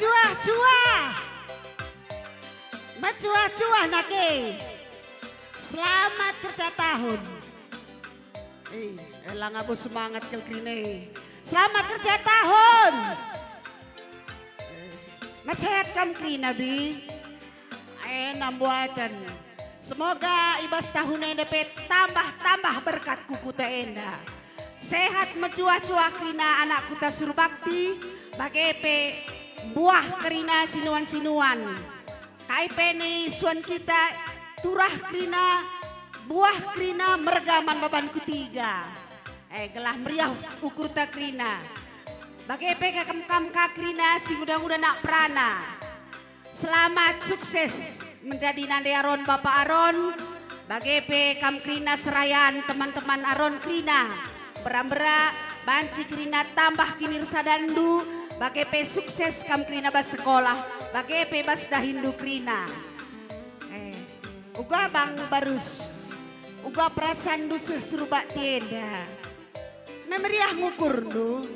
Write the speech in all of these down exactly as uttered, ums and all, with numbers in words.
Cuah-cuah. Mecuah-cuah nake. Selamat kerja tahun. Eh, eh, langa bo semangat kal kerina e. Selamat kerja tahun. Eh, mesehat kam kerina, Bi? Eh, nambuaten. Semoga i bas tahun enda pe tambah-tambah berkat ku kuta enda. Sehat mecuah-cuah kerina anak kuta Surbakti, bage pe buah kerina sinuan-sinuan. Kai pe ni suan kita turah kerina, buah kerina merga man baban kutiga. Eh, gelah meriah ukurta kerina. Bage pe kam, kam ka kerina si nguda-nguda nak perana. Selamat sukses menjadi nande Aron, Bapa Aron, bage pe kam kerina serayan teman-teman Aron kerina. Mbera-mbera banci kerina tambah kinirsadanndu, bage pe sukses kam kerina bas sekolah, bage pe bas dahinndu kerina. Eh, uga bang barus, uga perasanndu seh Surbakti enda. Me meriah ngukurndu.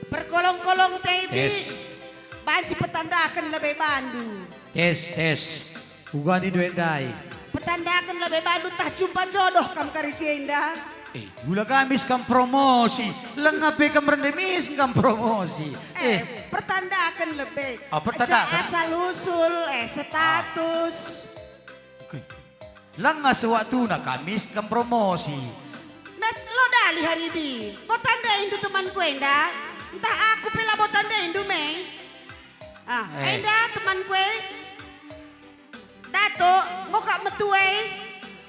Perkolong-kolong te, Bi, Tes. Banci petandaken lebe bandu. Tes, tes. Uga nindu ndai. Petandaken lebe bandu ntah jumpa jodoh kam kari jenda. Eh, gula gamis kam promosi. Lenga pe kam rende mis kam promosi. Eh, eh, pertandaken lebe. Oh, pertandaken. Aja asal usul, eh, status. Oke. Langa sewaktuna kam mis kam promosi. Met lo dali hari bi. Bo tandaindu temanku enda? Ntah aku pe labo tandaindu me. Ah, eh, enda temanku e. Datuk, enggo kap metua e?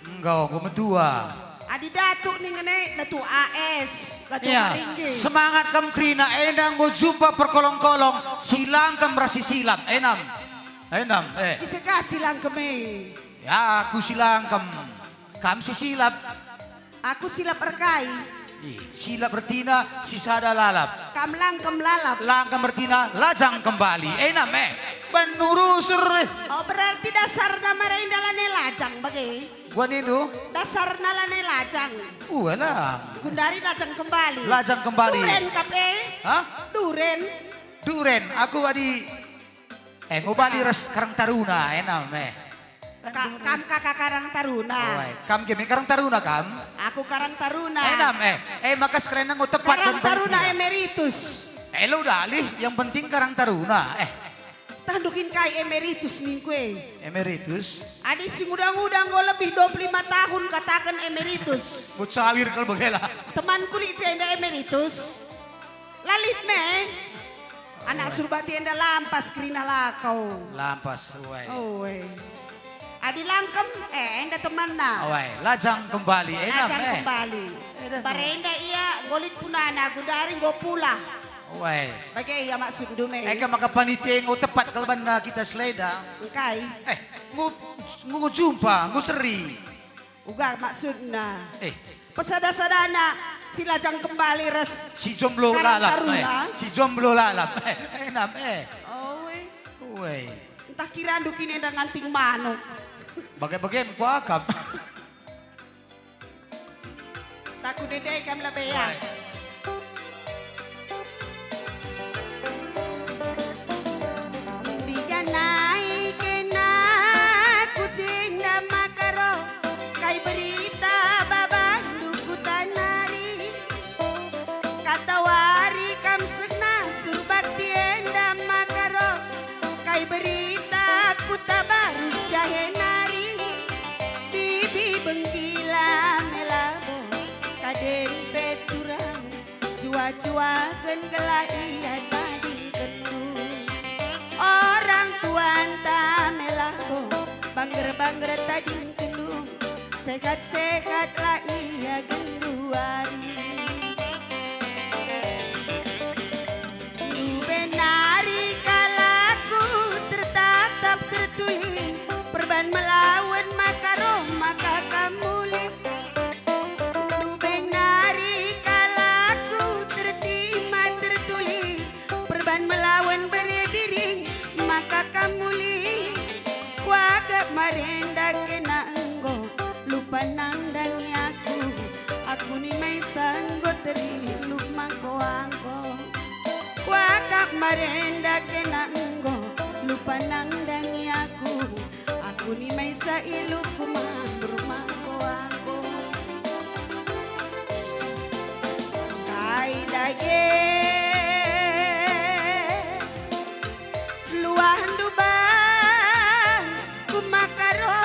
Enggo, enggo metua. Adi Datuk ningen e, Datuk A S, Datuk, ya, Maringgi. Semangat kam kerina, enda enggo jumpa perkolong-kolong, si langkem ras si silap, enam. Enam, eh. Ise ka si langkem e? Ya, aku si langkem. Kam si silap. Aku silap erkai. Ih, silap ertina si sada lalap. Kam langkem lalap. Langkem ertina lajang kembali. Enam, eh. Benurusur, eh. Oh, berarti dasarna mara enda lanai lajang bage. Gua nindu? Dasarna lanai lajang. Ualah. Gundari lajang kembali. Lajang kembali. Duren kap e? Hah? Duren. Duren. Aku adi Eh, enggo bali ras Karang Taruna, enam, eh. Ka-, kam kaka Karang Taruna. Oi, kam ge me Karang Taruna, kam? Aku Karang Taruna. Enam, eh. Eh, maka sekalian enggo tepat Karang Taruna emeritus. Eh, lo dalih, yang penting Karang Taruna, eh. Tah ndu kin kai emeritus ningku e? Emeritus? Adi si nguda-nguda enggo lebih dua puluh lima tahun kataken emeritus. Enggo cawir kal bagela. Temanku lit jenda emeritus. La lit me. Anak Surbakti enda lampas kerina lakau. Lampas, uai. Uai. Adi langkem, eh, enda temanna. Uai, lajang kembali, eh, lajang kembali. Eh, dah. Barenda ia enggo lit punana, gundari enggo pulah. Uai. Bage ia maksudndu me. Eka maka panitia enggo tepat kal banna kita seleda. Engkai. Eh, enggo, enggo jumpa, enggo seri. Uga maksudna. Eh. Pesada-sadana si lajang kembali ras si jomblo Karang lalap, Taruna. Eh. Si jomblo lalap. Eh, enam, eh. Oh, weh. Weh. Ntah kirandu kin enda nganting manuk. Bage-bage kuakap. Taku dede kam lebe ya. Weh. Ndiganai kena ku jenda maka roh, kai berita babandu kuta nari? Katawari kam sehna Surbakti enda maka roh, kai berita kuta barus jahe nari? Bibi bengkila me labo, kaden pe turang. Cuah-cuahen gelah ia tadingkenndu. Orang tuanta me labo, bangger-bangger tadingkenndu. Sehat-sehatlah ia genduari. Ndube nari kalakku tertatap tertuli, perban melawen maka roh maka kam mulih. Ndube nari kalakku tertima tertuli, perban melawen bere biring maka kam mulih. Kuakap marenda kena enggo lupa nandangi aku. Aku ni mai sang Parenda kena enggo lupa nandangi aku. Aku nimai sa iluku mamruk mangko aku. Kai dage luahndu bang ku makaro.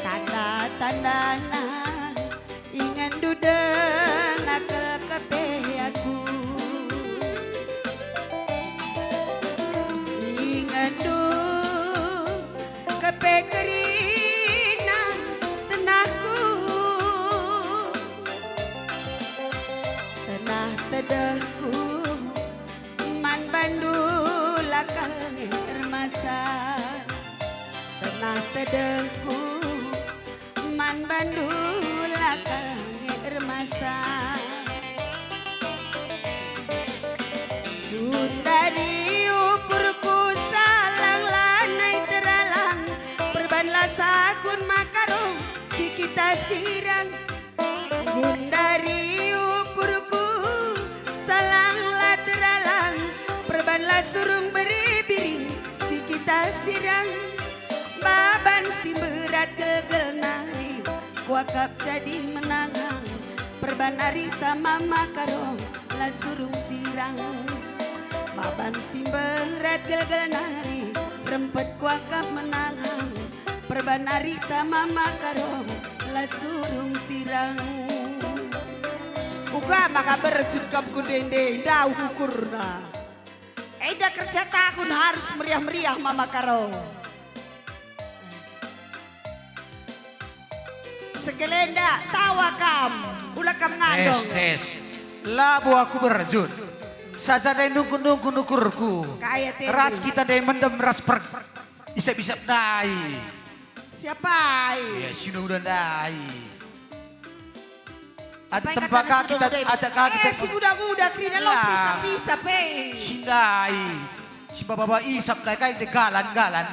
Tanda-tandana ingandu dengakel kepe aku. Ingandu kepe kerina tenahku. Tenah tedehku man bandu lakal nge ermasa. Tenah tedehku man bandu lakal nge ermasa. Gundari ukurku salang lanai teralang, perbanlah sahun makaro si kita sirang. Gundari ukurku salang la teralang, perbanlah surung beribiring si kita sirang. Baban si mberat gelgel nari kuakap jadi menangang, perban ari tama makaro la surung sirang. Baban si mberat gelgel nari rempet kuakap menangang, perban ari tama makaro la surung sirang. Uga maka bercut kam ku ndende, ndauh ukurna. Enda kerja tahun harus meriah-meriah mama karo. Sekelenda tawa kam, ula kam ngandong. Tes, tes. Labo aku berjut. Saja dai nungkun-nungkun ukurku. Kaya telu. Ras kita dai mendem ras per-, isap-isap dai. Siapa ai? Ya, si uda-uda ndai. Ate tempa ka kita, ate ka kita. Eh, si uda-uda kerina lo. Lah. Bisa-bisa pe. Si ndai. Si baba-baba isap ndai kai te galan-galan.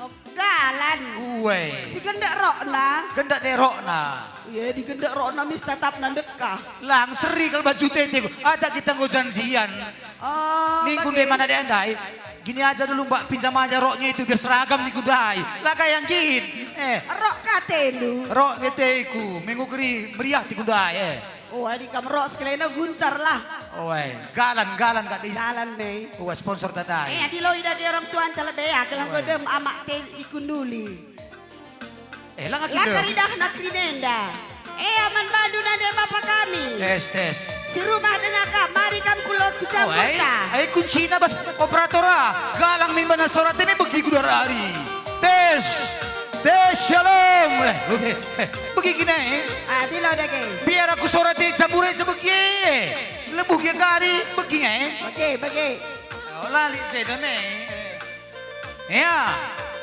Oh, galan. Uwe. Si gendek rokna. Gendek de rokna. Iya, di gendek rokna mis tatapna ndekah. Lang seri kal baju tete ku. Ada kita enggo janjian. Oh, ningku bage. Ndai mana de ndai. Gini aja dulu, Mbak, pinjam aja roknya itu biar seragam ningku ndai. Lah kayak gin. Eh. Rok katendu. Rok ngeteku, mengukeri meriah tiku ndai, eh. Oh, adi kam rok sekelena guntar lah. Oh, eh. Galan, galan kak di. Galan, Mei. Oh, sponsor tadai. Eh, adi lo ida di orang tuanta lebe ya, gelah. Oh, eh. Godem amak te ikunduli. Eh, langa. Langa kita. Ridahna kerinenda. Eh, aman bandu nande bapa kami. Tes, tes. Si rumah denga kam, mari kam kulo ku campurta. Oh, ai, ai kuncina bas operator ah. Galang mimbana sora tene begi kudarari. Tes. Tes, shalom. Eh, begi, eh, begi kina, eh. Ah, dilo dage. Biar aku sora te campur aja begi, eh. Lebuh gia kari begi, eh. Begi, begi. Oh, lali je dame. Ya,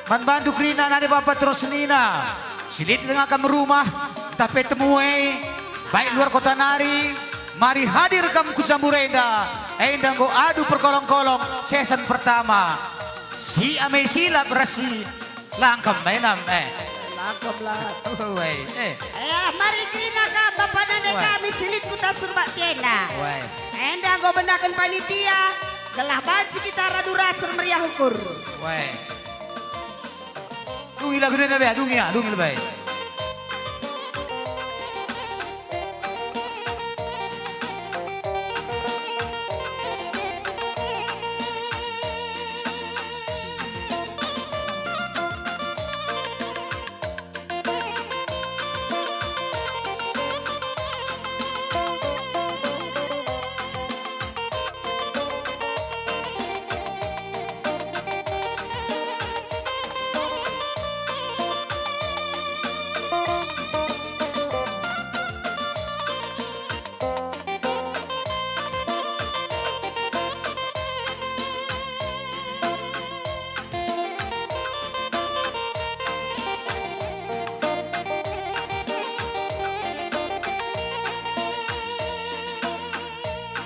man bandu kerina nande bapa terus senina. Si lit denga kam rumah, ntah pe temue, baik luar kota nari, mari hadir kam ku jambur enda, enda enggo adu perkolong-kolong season pertama. Si ame silap ras si langkem menam, eh. Langkem lah. Weh, eh. Ya, mari kerina kam bapa nande kami si lit kuta Surbak Tienda. Weh. Enda enggo bendaken panitia, gelah banci kita radu rasen meriah ukur. Weh. Dungi lagu enda be, dungi ya, dungi lebe.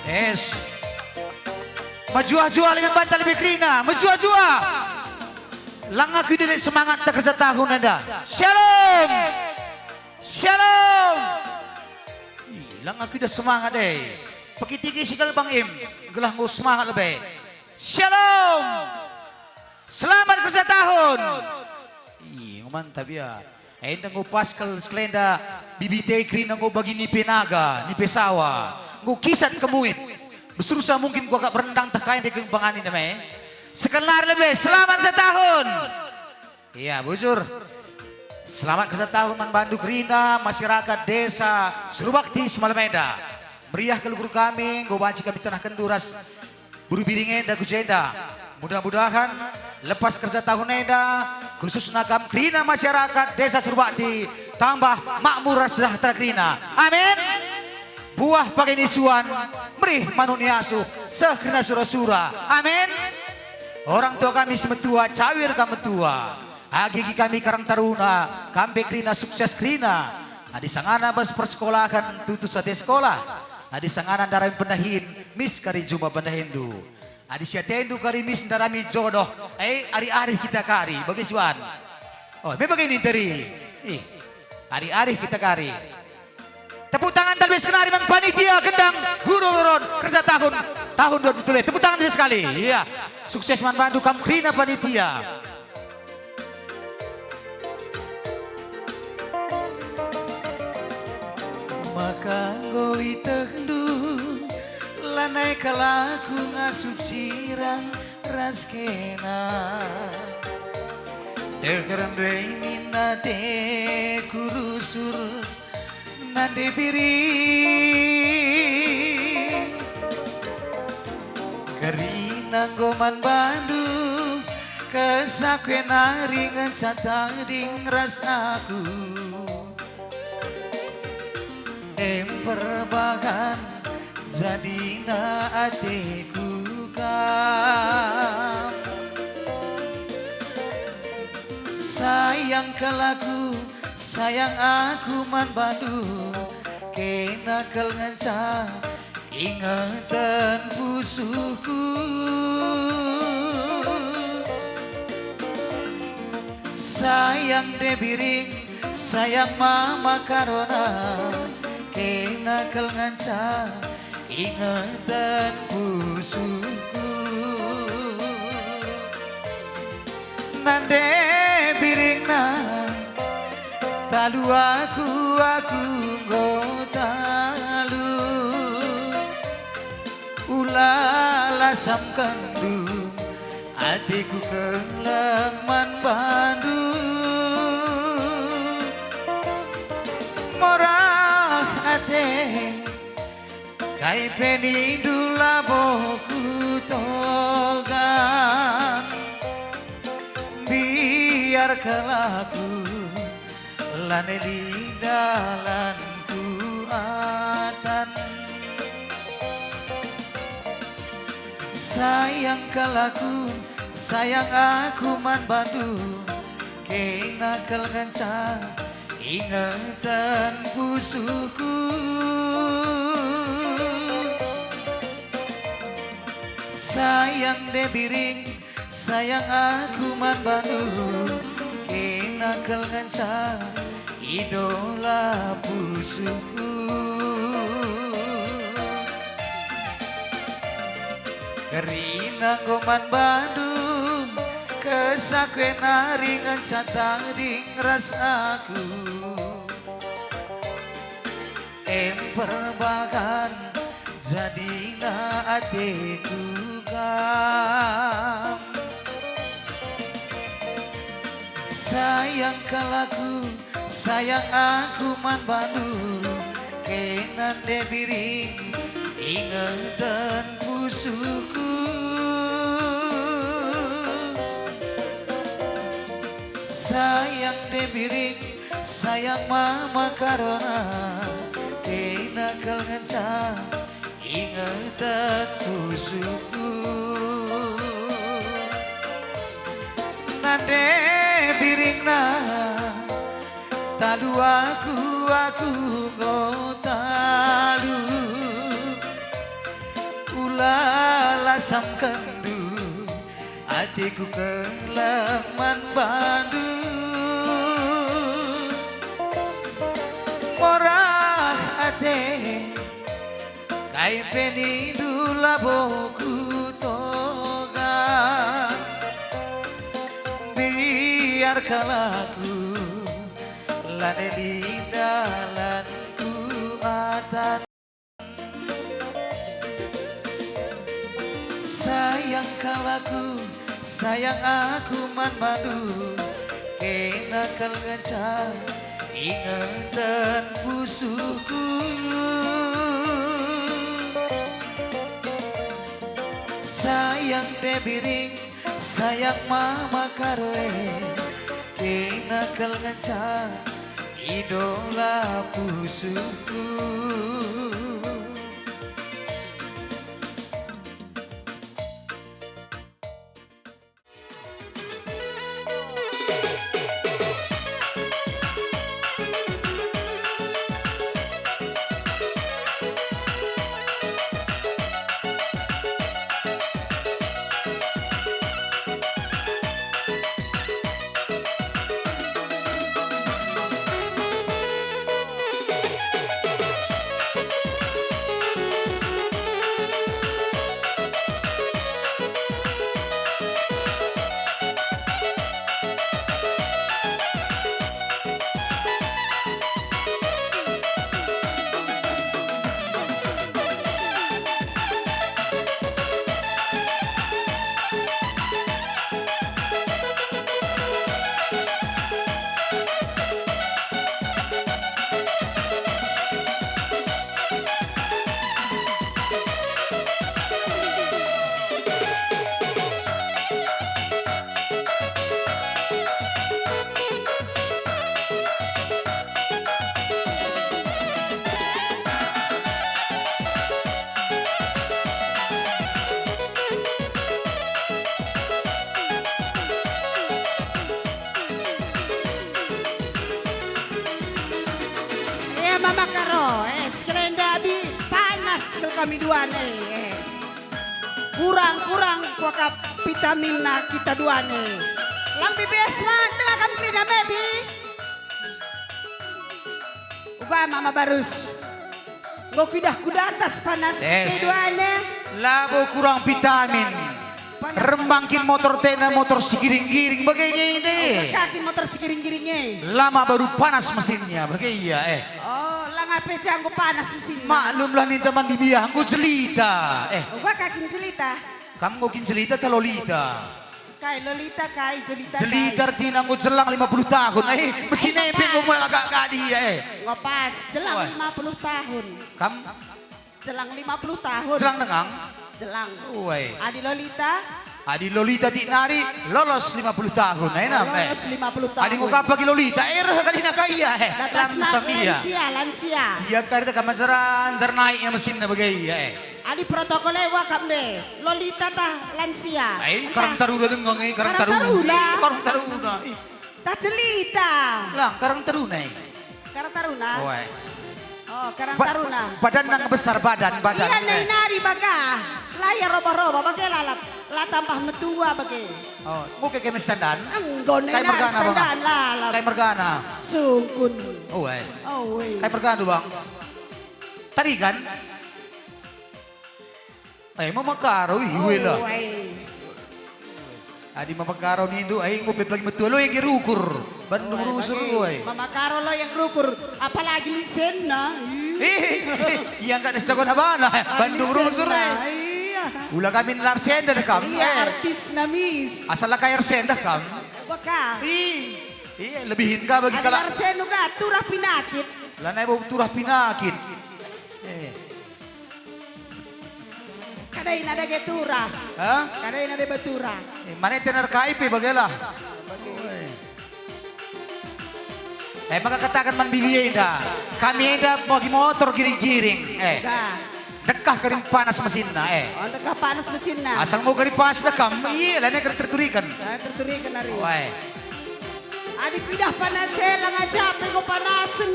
Es. Mejuah-juah lebe banta lebe kerina, mejuah-juah. Lang aku ide semangat tak kerja tahun enda. Shalom. Shalom. Ih, lang aku ide semangat, eh. Pekitiki si kal Bang Im, gelah enggo semangat lebe. Shalom. Selamat kerja tahun. Ih, mantap ya. Enda enggo pas kal sekalenda bibite kerina enggo bagi nipe naga, nipe sawa. Enggo kisat kemuin. Besursa mungkin kuakap rendang teh kai ndai kempangani name. Sekenar lebe, selamat kerja tahun. Iya, bujur. Selamat kerja tahun man bandu kerina masyarakat Desa Surubakti si malem enda. Meriah kal ukur kami, enggo banci kami tenahkenndu ras buru biring enda ku jenda. Mudah-mudahan lepas kerja tahun enda, khususna kam kerina masyarakat Desa Surubakti, tambah makmur ras sejahtera kerina. Amin. Buah page ni suan, merih manuk ni asuh, seh kerina sura-sura. Amin. Orang tua kami si metua, cawir kam metua. Agi-agi kami Karang Taruna, kam pe kerina sukses kerina. Adi sangana bas persekolahen, tutus ate sekolah. Adi sangana ndarami pendahin, mis kari juma pendahinndu. Adi si atendu kari mis ndarami jodoh, e, ari-ari kita kari, bage si ban. Oh, me bage ninteri. Ih, ari-ari kita kari. Tepuk tangan talbis kenari man panitia gendang guru loron kerja tahun, tahun dua ribu tujuh. Tepuk tangan sekali. Iya. Sukses man bandu kam kerina panitia. Maka enggo itehndu, lanai kal aku ngasup sirang ras kena. Deher ndai min ateku rusur nande biring. Kerina enggo man bandu, kesahku e nari ngenca tading ras aku. Em perbahan jadina ateku kam. Sayang kal aku, sayang aku man bandu, kena kal ngenca ingeten pusuhku. Sayang Debiring, sayang Mama Karona, kena kal ngenca ingeten pusuhku. Nande biringna, talu aku, aku enggo talu. Ula lasamkenndu, ateku keleng man bandu. Morah ate, kai pe nindu labo kutogan. Biar kal aku, lanai lit dalanku atan. Sayang kal aku, sayang aku man bandu, kena kal ngenca ingeten pusuhku. Sayang Debiring, sayang aku man bandu, kena kal ngenca idola pusuhku. Kerina enggo man bandu, kesahku e nari ngenca tading ras aku. Em perbahan jadina ateku kam. Sayang kal aku, sayang aku man bandu, kena Debiring ingeten pusuhku. Sayang Debiring, sayang Mama Karona, kena kal ngenca ingeten pusuhku. Nande biringna, talu aku, aku enggo talu. Ula lasamkenndu, ateku keleng man bandu. Morah ate, Ai pe nindu labo kutoga, biar kal aku, lanai lit dalanku atan. Sayang kal aku, sayang aku man bandu, kena kal ngenca ingeten pusuhku. Sayang Debiring, sayang Mama Karo e, kena kal ngenca idola pusuhku. Eh, Mama Karo, eh, sekalian ndabi, panas kal kami duan, eh, eh. Kurang-kurang kuakap vitaminna kita duan, eh. Lang B B S ma, tengah kami kerina mebi. Uga Mama Barus. Enggo kuidah ku datas panas. Yes. Keduana. Labo kurang vitamin. Panas. Rembang kin motor tena motor si giring-giring bage nge inde. Oh, kakin motor si giring-giring e. Lama baru panas mesinnya bage ia, eh. Oh, langa pe ja enggo panas mesinna. Maklumlah ninta man bibiah enggo jelita, eh. Oh, kakin jelita. Kam enggo kin jelita ta Lolita? Kai Lolita, kai jelita, jelita kai. Ertina enggo jelang lima puluh tahun. Eh, mesin eh, pe enggo mulai agak gadi, eh. Enggo pas, jelang lima puluh tahun. Kam? Jelang lima puluh tahun. Jelang dengang? Jelang. Uai. Adi Lolita? Adi Lolita tik nari lolos lima puluh tahun, eh, nam, eh. Lolos lima puluh tahun. Adi enggo kam pagi Lolita, eh, reh kali nak ia, eh. Lansia, lansia. Ia kari deka majaran, jar naik ia mesinna bage ia, eh. Adi protokol e wakap nde, Lolita tah lansia. Ai, karang taruna denga nge, karang taruna. Karang taruna. Ih, karang taruna. Ih. Tah jelita. Lang, karang taruna, eh. Karang taruna. Oe. Oh, karang taruna. Badan nang besar, badan, badan. Ia nai nari bagah. La ia roba-roba, bage lalap. La tambah metua bage. Oh, enggo keke me standan? Enggo nai nari standan lalap. Kai mergana? Sungkun. Oe. Oe. Kai mergana, Bang? Tarigan? Eh, Mama Karo, ih, weh lah. Oh, weh. Adi Mama Karo nindu, ai, ngupe pagi metua, lo yang rukur. Bandung rusur, weh. Mama Karo lo yang rukur, apalagi lisenna. Eh, eh, eh, ia enggak ada sejagoan abana. Bandung rusur, eh. Iya. Ula kami Arsenda deh kam. Iya, eh. Artis namis. Asal la kai Arsenda kam. Baka. Ih, iya, lebihin ka bagi kalak. Arsenda ka turah pinakit. Lanai bau turah pinakit. Eh. Kadai nada ge turah. Hah? Kadai nada be turah. Eh, mane tener kai pe bagela. Eh, maka kataken man bibi enda. Kami enda bagi motor giring-giring. Eh. Dah. Dekah kering panas mesinna, eh. Oh, dekah panas mesinna. Asal mau kering panas dekam, iya, lene kering terturikan. Ah, terturikan ari. Wai. Adi pidah panas e, langa cape enggo panasen.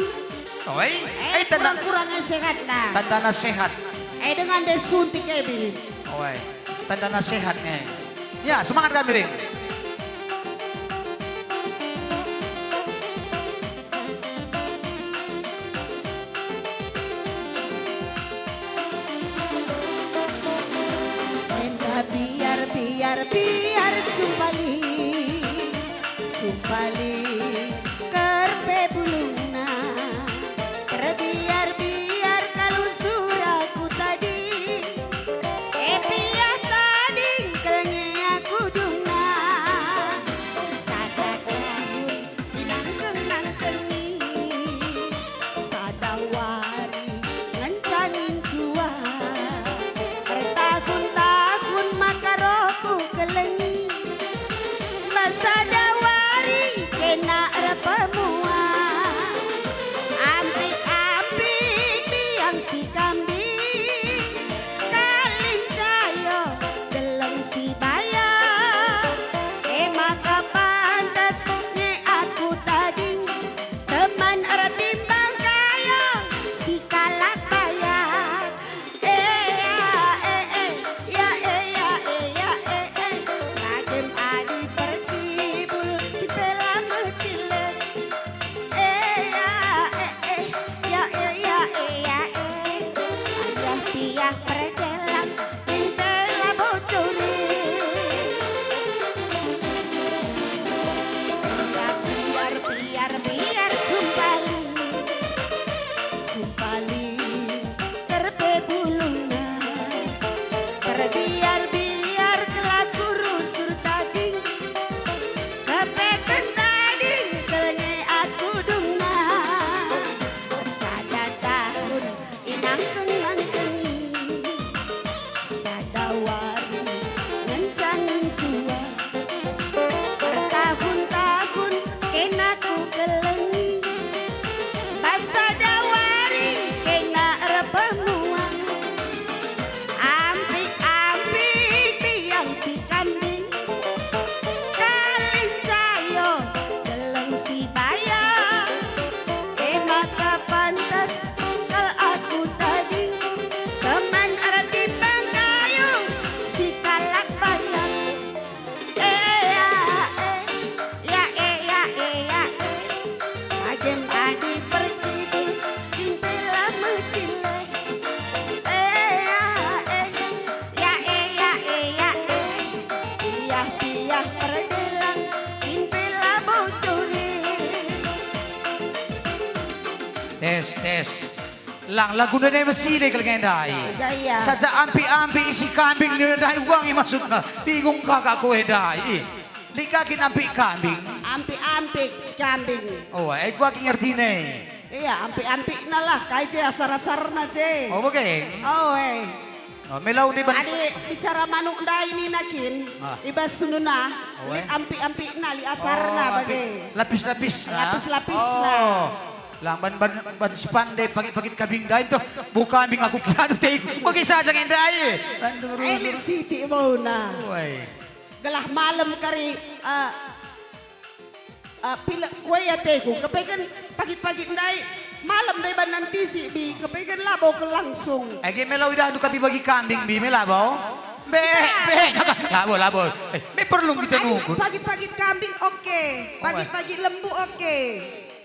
Oi, eh, eh, tanda kurang-kurang e sehatna. Tandana sehat. Eh, dengan de suntik e bini. Oi, tandana sehat nge. Ya, semangat kami, Ring. Erbiar Sumpali, Sumpali kerpe bulungna. Erbiar-biar kalun sura ku tading, e piah tading kal nge aku dungna. Sada tahun inangkeng-nangkengi, sada wari ngenca ngincuah. Ertahun-tahun maka roh kukelengi, bas sada wari kena erpemuah. Ampik-ampik biang si kambing, kalincayo deleng si baya, e maka pantas nge aku tading, teman ertimbang kayo si kalak baya. E ya, e, e, ya, e, ya, e, ya, e, e. Bagem adi perkibul, kipela mecile. E ya, e, e, ya, e, ya, e, ya, e. Ayah piah perdelang, kipela bocuri. Biar, biar, biar, biar Sumpali. Sumpali kerpe bulungna, terbiar-biar kelaku rusur tading, kepeken tading kal nge aku dungna. Sada tahun inangkeng-nangkengi, sada wari ngenca ngincuah. Bertahun-tahun kena kukelengi, bas sada wari kena erpemuah. Ampik-ampik biang si kambing, kalincayo deleng si baya, e maka pantas kal aku tading, teman ertimbang kayo si kalak baya. E ya, e, ya, e, ya, e, ya, e. Bagem adi perkibul, kipela mecile. E ya, e, ya, e, ya, e, ya, e. Piah-piah perdelang, kipela bocuri. Tes, tes. Lang, lagu ndai mesi le kal nge ndai. Gaya. Saja ampik-ampik isi kambing ndai uangi maksudna. Bingung kakak ku e ndai. Lit ka kin ampik kambing? Ampik-ampik si kambing. Oh, e gua kin ngerti ne. Iya, ampik-ampikna lah, kai je asar-asarna je. Oh, bage. Oh, e. Oh, me lau ndai ban. Adi bicara manuk ndai nina kin, ah, i bas sunduna, oh, lit ampik-ampikna, lit asarna, oh, bage. Ampik lapis-lapisna. Lapis-lapisna. Oh. Lang ban, ban, ban si pande pagit-pagit kambing ndai toh, bau kambing aku kiadu teku. Bage saja nge ndai. Landu. Eh, rusur. Lit sitik bauna. Woi. Gelah malem kari, eh, eh, pilek kue ateku, kepeken pagit-pagit ndai, malem ndai ban nanti si bi, kepeken labo ke langsung. Age me lau idahndu kami bagi kambing bi, me labo? Be, be, labo, labo. Eh, me perlu kita nunggu. Pagit-pagit kambing oke, pagit-pagit lembu oke.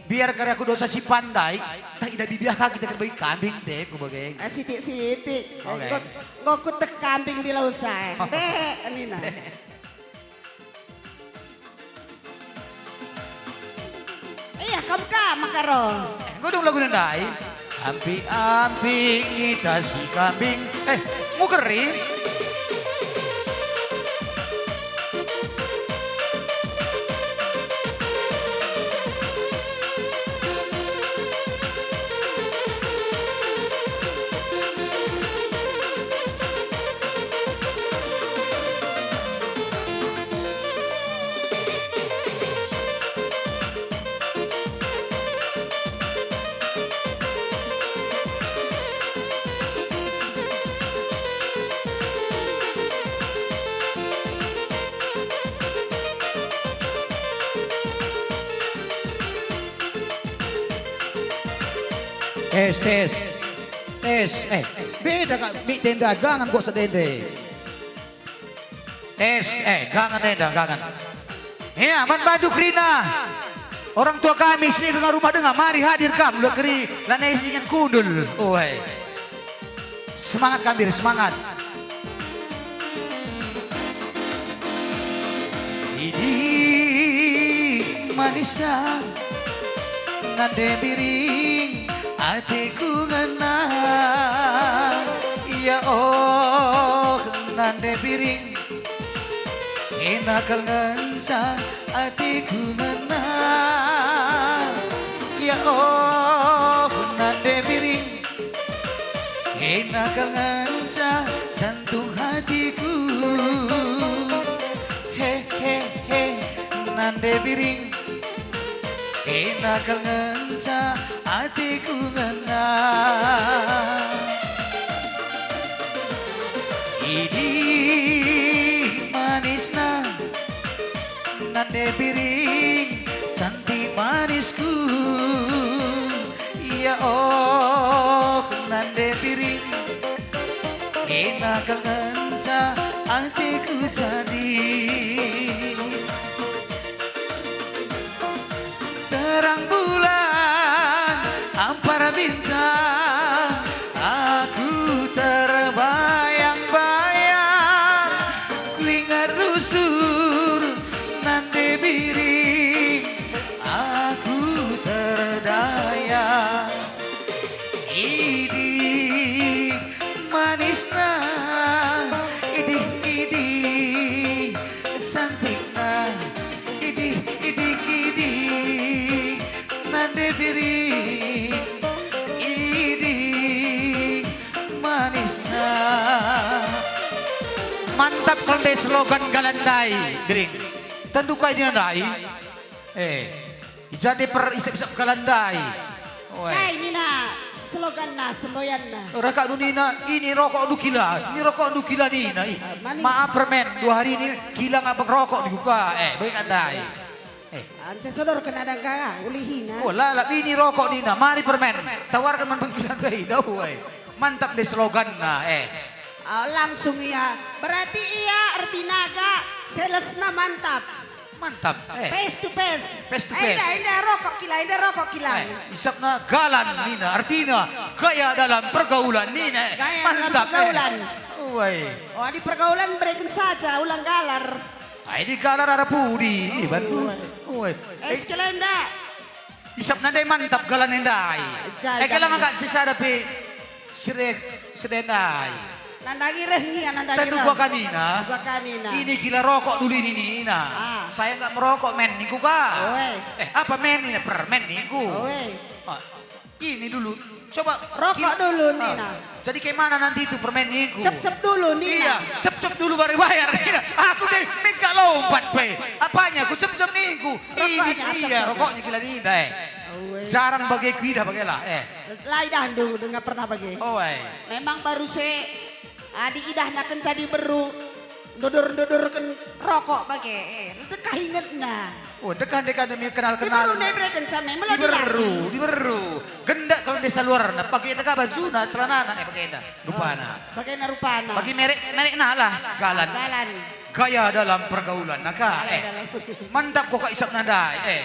Biar kari aku dosa si pandai, tak idah bibiah ka kita kerbagi kambing deh, ku bage. Eh, sitik-sitik. Oke. Enggo, enggo kutek kambing di lausa, eh. Be, nina. Iya, kam ka maka ro. Eh, enggo dung lagu ndai. Ampi-ampi ngitasi kambing. Eh, mukeri. Tes, tes. Tes, eh, beda kak, mik tenda gangan kok sedende. Tes, eh, gangan enda, gangan. Ya, man bandu kerina. Orang tua kami sini dengan rumah denga, mari hadir kam, la keri, lanai dengan kundul. Oi. Semangat kami, semangat. Idih manisna nande biring ateku ngena. Ya oh, nande biring, ena kal ngenca ateku ngena. Ya oh, nande biring, ena kal ngenca jantung hatiku. He, he, he, nande biring, ena kal ngenca ateku ngena. Idih manisna nande biring, cantik manisku. Ya oh, nande biring, ena kal ngenca ateku jadi. Terang bulan, ampara bintang, aku terbayang-bayang. Kuingat rusur nande biring, aku terdayang. Idih manisna, idih, idih cantikna, idih, idih, idih nande biring, idih manisna. Mantap kal ndai slogan galan ndai, Gering. Tentu kai nina ndai? Eh, jadi per isap-isap galan ndai. Oe. Kai nina sloganna, semboyanna? Raka du nina, "Ini rokok du kila, ini rokok du kila," nina. Ih, manis. Maaf permen, dua hari ini kila ngabek rokok di kuka. Eh, bagi kata ndai. Eh. Anca sodor kena dangka, ulihina. Oh, lalap ini rokok nina, mari permen. Tawarkan man pengkilan ndai, dau, eh. Mantap deh sloganna, eh. Ah, langsung ia. Berarti ia erbinaga, salesna mantap. Mantap, eh. Face to face. Face to face. Enda, enda rokok kila, enda rokok kila. Eh, isapna galan nina, artina gaya dalam pergaulan nina, eh. Gaya dalam pergaulan. Mantap, eh. Uai. Oh, di pergaulan bereken saja, ulang galar. Ai di galar arah pudi, iban. Uai. Eh, sekali enda. Isap nandai mantap galan ndai. Jai, eh, kala jai. Ngangkat sisada pe sire-, sire ndai. Nandangi reh ngia, nandangi reh. Tentu gua kanina. Gua kanina. Ini gila rokok dulu ini nina. Ah. Saya nggak merokok, men, ningku ka. Oe. Eh, apa, men, ini permen ningku. Oe. Ah, ini dulu. Coba rokok dulu, ah, nina. Jadi kayak mana nanti itu permen ningku? Cep-cep dulu, nina. Iya, cep-cep dulu baru bayar, nina. Aku deh, mis gak lompat pe. Apanya? Aku cep-cep ningku. Rokoknya, iya, cep-cep. Rokoknya gila nina, eh. Oe. Jarang bage kuidah bage lah, eh. La idahndu denga pernah bage. Oe. Memang baru se adi idahna kenca diberu, ndodur-ndodurken rokok bage, eh, ndekah ingetna. Oh, ndekah, ndekah demi kenal-kenal. Diberu ndai bereken came, melo diberu, diberu. Gendak kalau desa luarna, bage ndekah bajuna, celanana, eh, bage nda, rupana. Bagena rupana. Bagi merek, merekna lah, galan. Galan. Gaya dalam pergaulan, naka, eh. Gaya dalam. Mantap kok kak isap nandai, eh.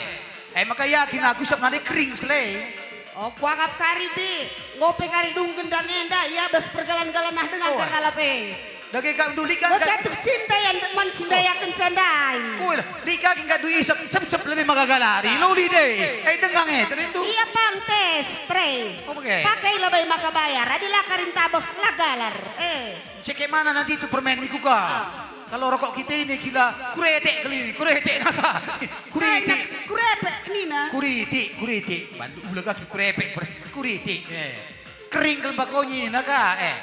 Eh, maka yakin aku isap nandai kering sekali. Oh, kuakap kari bi, ngope kari dung gendang enda, ia bas pergalan-galan nah denga. Oh, kalap e. Dage kak duli kan. Jatuh cinta yang man cinta ya kencandai. Woi lah, lika kin kadu isap, isap, isap lebih maka galari, loli deh. Eh, dengang eh, terindu. Ia pantes, tre. Oh, oke. Pakai labai maka bayar, adila karin tabeh, la galar. Eh. Cek mana nanti itu permen niku ka. Ah. Kalau rokok kita ini gila, kuretek kali ini, kuretek naka. Kuritik. Kurepek nina. Kuritik, kuritik. Bandu ula kaki kurepek, kurepek, kuritik. Eh. Kering kal bakonyi naka, eh.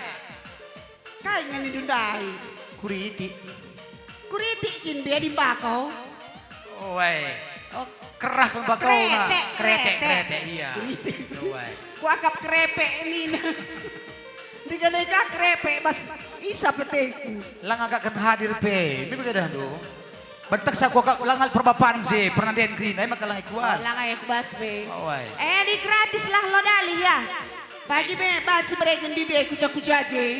Kai ngani dundai? Kuritik. Kuritik kin bia di bako. Oh, weh. Oh. Kerah kal bako na. Kretek, kretek, kretek. Kretek, iya. Kuritik. Oh, weh. Kuakap krepek nina. Dikadai ka krepek bas isa peteku. Lang agak ken hadir pe. Mi begadah tu. Bentek sa kuakap langal perbapan je, pernah den kerina, emang kalang kuas. Oh, langai kuas pe. Oh, wai. Eh, di gratis lah lo dalih ya. Bagi me banci bereken bibe kuca-kuca je.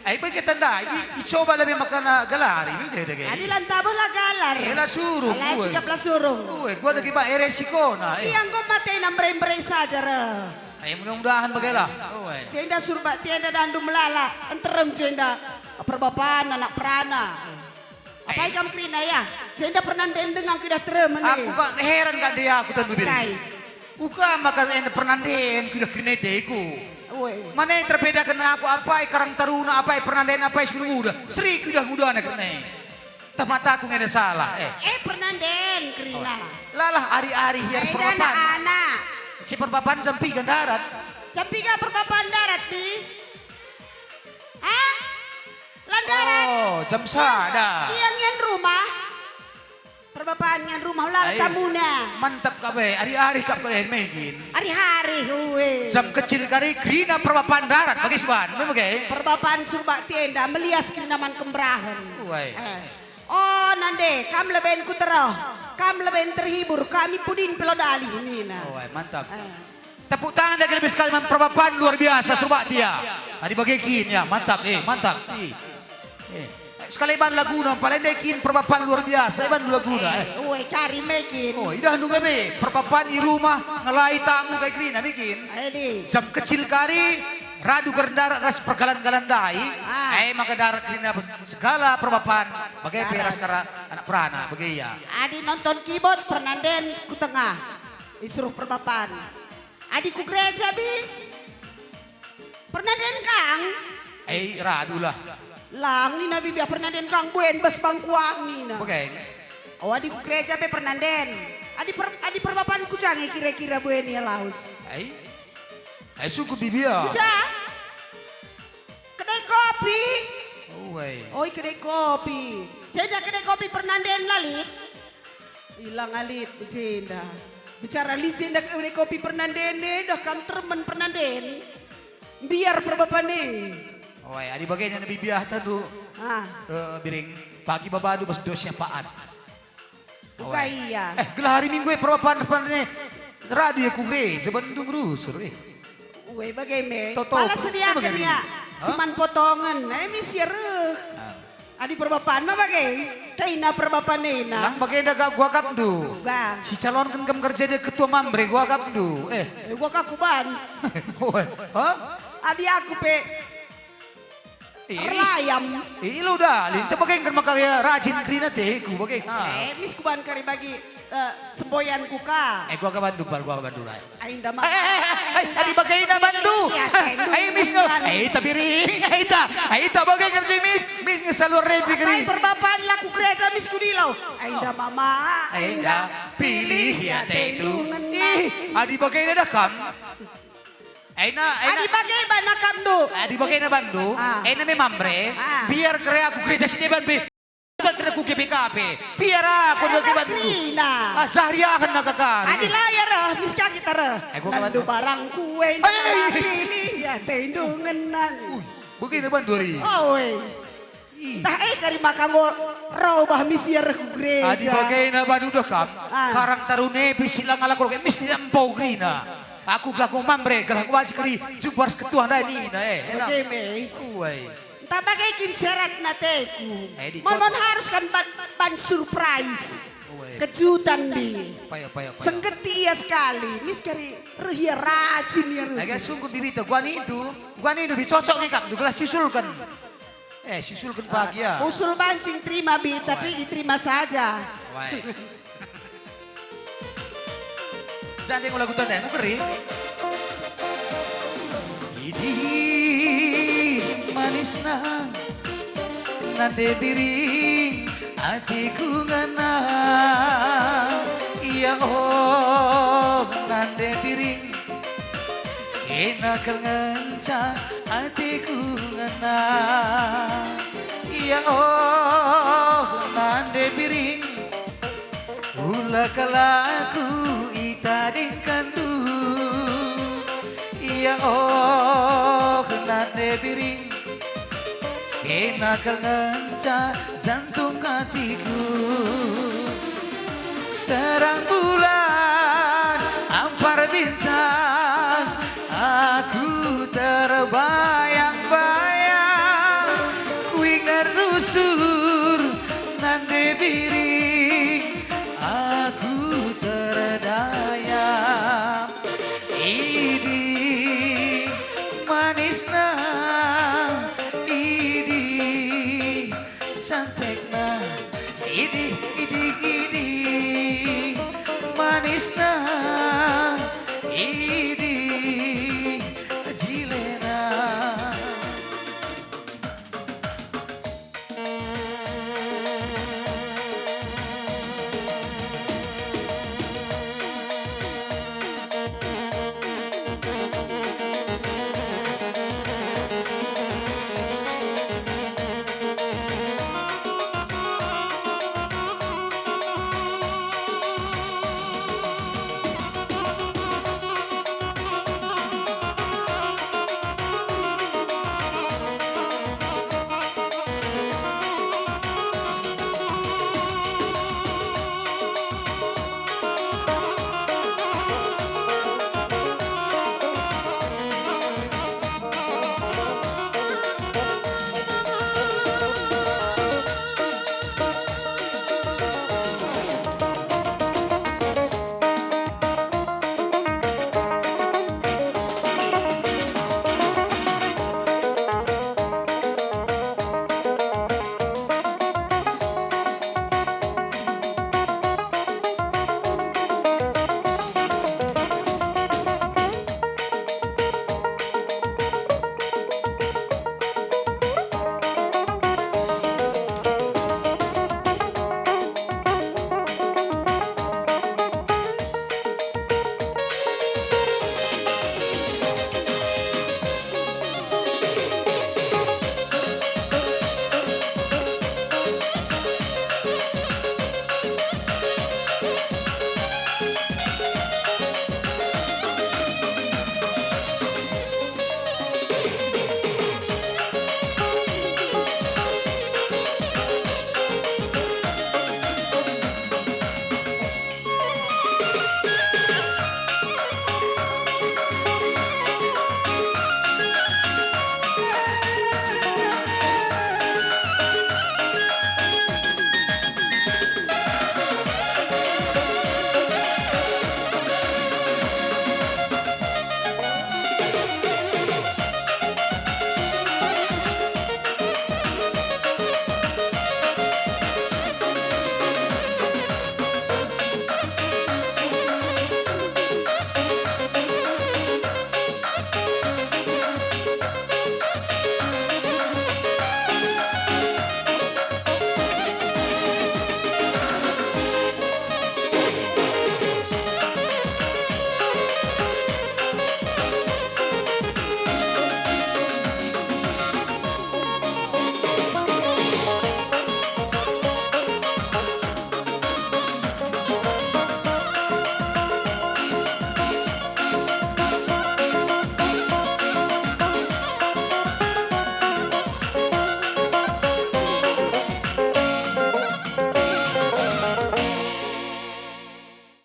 Ai bagi tanda, i, icoba lebih makana galari, mi deh deh. Adi lanta bola galar. Eh, la surung, ala sikap la surung. Ue, gua lagi bak ere sikona, eh. Iya, engko matena mbere-mbere saja, re. Ayo, mudah-mudahan bagailah. Oh, eh. Jenda surbak tienda dandu melala, enterem jenda perbapan anak perana. Apai kam kerina ya? Jenda pernanden denga ku idah terem. Aku kak heran kak dia aku tentu diri. Kai? Uka maka enda pernanden ku idah kerina iteku. Ue. Mane terbedaken aku apai karang taruna, apai pernanden, apai sukun muda. Seri ku idah mudana kerina. Tah mataku ngena salah, eh. Eh, pernanden kerina. Lalah ari-ari hias perbapan. Anak-anak. Si perbapan jam piga ndarat. Jam piga perbapan ndarat, Bi? Hah? Landarat. Oh, jam sada. Ia ngian rumah. Perbapan ngian rumah, ulala tamuna. Mantap kap e, ari-ari kap e megin. Ari-ari, ue. Jam kecil kari kerina perbapan ndarat, bage siban, me bage. Perbapan surbak tenda, melias kerina man kemberahen. Ue. Eh. Oh, nande, kam leben kuteroh. Kam leben terhibur, kami pudin pelodali, nina. Ue, mantap. Eh. Tepuk tangan dia lebih sekali man perbapan luar biasa, surbak dia. Adi bage kin ya, mantap, eh, mantap. Ih. Eh, sekali ban laguna, paling dai kin perbapan luar biasa, iban laguna, eh. Eh, ue, kari mekin. Oh, idah nungga be, perbapan i rumah, ngelai tamu kai kerina mekin. Edi. Jam kecil kari, radu kerndarat ras pergalan-galan ndai. Ah. Eh, maka ndarat kerina segala perbapan, bage pe ras kara anak perana, bage ia. Adi nonton keyboard, pernanden ku tengah. Isuruh perbapan. Adi ku gereja, Bi? Pernanden kang? Eh, radulah. Lang nina Bibi, pernanden kang buen bas bangkuang nina. Bage. Oh, adi ku gereja pe pernanden. Adi per, adi perbapan ku jange kira-kira buen ia laus. Eh? Eh, sungkun Bibi ya. Ku ja? Kedai kopi. Ue. Oi, kedai kopi. Jenda kedai kopi pernanden la lit? Ilang alit jenda. Bicara lit jenda kedai kopi pernanden e, dah kam termen pernanden. Biar perbapan e. Oi, adi bage nina Bibi ah tentu. Ah. Eh, Biring, pagi babandu bas dos siapaan. Uka ia. Eh, gelah hari Minggu e perbapan-perbapan e. Radu ia ku gereja, bandung rusur, eh. Ue, bage me. Toto. Pala sediaken ia. Hah? Siman potongen, eh, mis ia reh. Ah. Adi perbapan ma bage. Kaina perbapan ena. Lang bagenda gak gua kapndu. Ga. Si calonken kam kerja dia ketua Mamre gua kapndu. Eh. Eh, gua kaku ban. Ue. Hah? Adi aku pe. Ih, erlayam. Ih, ilo dah, linta bage engken maka ia rajin kerina teku bage. Ha. Eh, mis kuban kari bagi, eh, semboyanku ka. Eh, gua ka bandu, pal, gua ka bandu, ai. Ai, nda ma-, eh, eh, eh, eh, adi bage ina bandu. Iya, eh, mis no. Ai, tapi ring, ai, ta, ai, ta bage kerja mis, mis ngesalur repi keri. Ai, perbapan laku gereja mis kudilo. Ai, nda mama, ai, nda pilih ya, tendung. Ih, adi bage ina dah kam. Ena, ena. Adi bage bana kamndu. Adi bage na bandu. Ah. Ena me Mamre. Ah. Biar kere aku gereja si deban be. Bukan kena ku G B K P. Biar aku bage bandu. Kerina. Ah, jahriahen na kakari. Adi layar, ah, mis kaki tare. Eh, gua bandu barang kue. Eh, eh, eh. Pilih ya, tendungenan. Ui, bage na bandu ari. Oh, weh. Ih. Ntah e kari maka enggo rau bah mis ia reh ku gereja. Adi bagena bandu dah kam, ah, karang taruna pe si la ngalako ke mis tidak empau kerina. Aku gelah ku Mamre, gelah ku banci keri, jumpa ras ketua ndai nina, eh. Bage me. Uai. Ntah bage kin syaratna teku. Eh, di mon, mon harus kan ban, ban surprise. Uai. Kejutan di. Payo, payo, payo. Senggeti ia sekali, mis kari reh ia rajin ia reh. Agak sungguh dirita, gua nindu, gua nindu dicocok nge kap, gelah siusulken. Eh, siusulken pagi ya. Usul banci terima, Bi, tapi diterima saja. Wai. Jande ngula kutonda, mukeri. Idi manisna nande biring atiku ngena. Ya oh, nande biring. Kena kal ngenca atiku ngena. Ya oh, nande biring, ula kal aku itadingkanndu. Ya oh, nande biring, kena kal ngenca jantung atiku. Terang bulan, ampar bintang, aku terbayang-bayang. Kuingat rusur nande biring, aku terdayang. Idi manisna, idi cantikna, Idih, idih,